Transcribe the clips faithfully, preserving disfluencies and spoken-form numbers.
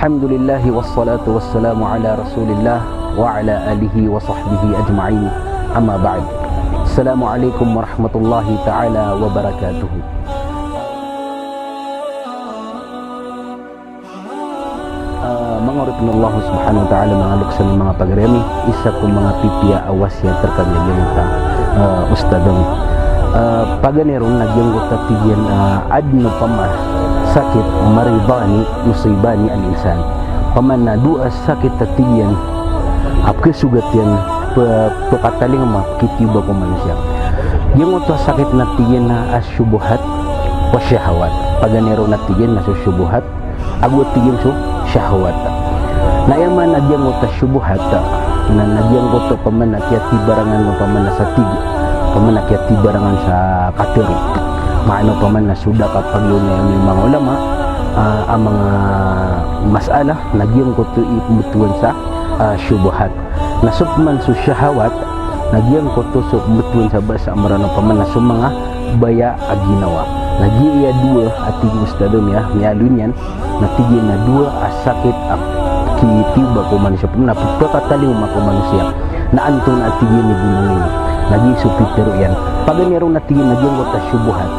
Alhamdulillah, wassalatu wassalamu ala Rasulillah wa ala alihi wa sahbihi ajma'in. Amma ba'd. Assalamu alaikum warahmatullahi ta'ala wabarakatuh. Ah, manga oripn o Allah subhanahu wa ta'ala, manga loks ami, manga pagari ami, isa ko manga pipiya a wasiyat rkami a giyangkoto a, ah, ustadh ami. Ah, paganay ron na giyangkoto a tig iyan, ah, adn opama sakit, maridani, musibani al-insan. Opama na dowa a sakit a tig iyan a pkhasogat iyan, p-, pkatalingoma, pkitiyobaa ko manosiya. Giyangkoto a sakit na tig iyan na ashubuhat wa shahawat. Paganay ron na tig iyan na so shubuhat ago a tig iyan so shahwat. Na aya maana a giyangkoto a shubuhat na, na giyangkoto opama na kiyatibarangan opama na sa tig, opama na kiyatibarangan sa katharo. Maana opama na so da kapagiyonay o manga ulama, ah, a manga mas'ala, na giyangkoto i pmbtowan sa, ah, shubuhat. Na so pman so shahawat, na giyangkoto so pmbtowan sa basa a Mranaw opama na so manga baya a ginawa. Na giya dowa a tig o ustadh ami a miyaaloy niyan, na tig iyan na dowa a sakit a pkitiyobaa ko manosiya, na pphakatalingoma ko manosiya. Na antonaa a tig iyan i bolong iyan? Na giya so pitharo iyan. Paganay ron na tig iyan na giyangkoto a shubuhat,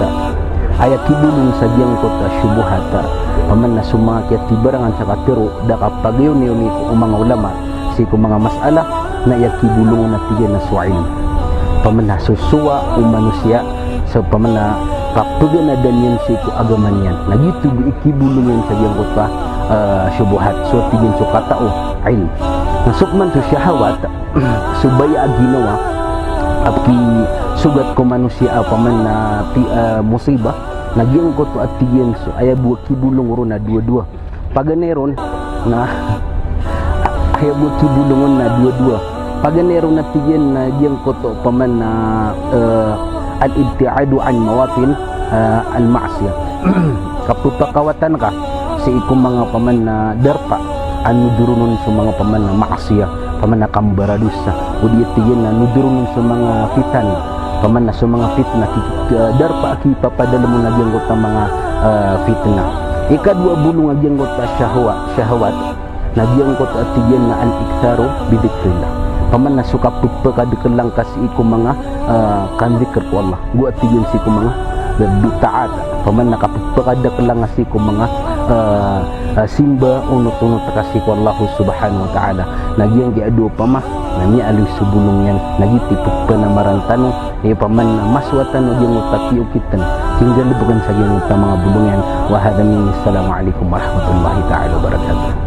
aya kibolong sa giyangkoto a shubuhat, opama na so manga kiyatibarangan sa katharo, da kapagiyonay o manga ulama sii ko manga mas'ala, na aya kibolong on na tig iyan na so ilm. Opama na so sowa o manosiya sa opama na kapaganadan iyan sii ko agama niyan. Na giyoto bo i kibolong iyan sa giyangkoto a, ah, shubuhat. So tig iyan so katao, ilm. Na so pman so shahawat, so baya a ginawa a pkisogat ko manosiya a opama na ti-, ah, musibah, na giyangkoto a tig iyan so aya bo a kibolong ron na dowa-dowa. Paganay ron na aya bo a kibolong on na dowa-dowa. Paganay ron na tig iyan na giyangkoto opama na, eh, al-ibti'adu an mawatin, eh, al-ma'siyah. Kapphakawatan ka sii ko manga opama na darpa a nodoronon so manga opama na ma'siyah, opama na kambaradosa. O di tig iyan na nodoronon so manga fitan, opama na so manga fitnah, ki-, ki-, darpa a kipapadalm on a giyangkoto a manga, eh, fitnah. Ikadowa a bolong a giyangkoto a shahwa-, shahawat, na giyangkoto a tig iyan na al-iktharu bi dhikrillah. Opama na so kapphakadakl angka sii ko manga, eh, kandikr ko Allah. Go a tig iyan sii ko manga bi-, bi-, taat. Opama na kapphakadakl angka sii ko manga, eh, eh, simba, onot-onot ka sii ko Allah subhanahu wa ta'ala. Na giyangkai a dowa opama na miyaaloy so bolong iyan, na giyoto i pphanamaraan tano, na aya opama na masowa tano giyangkoto a kiyaokitn, kinggalbkn sa giyangkoto a manga bolong iyan. Wa hadha minni, assalamu alaikum warahmatullahi ta'ala wabarakatuh.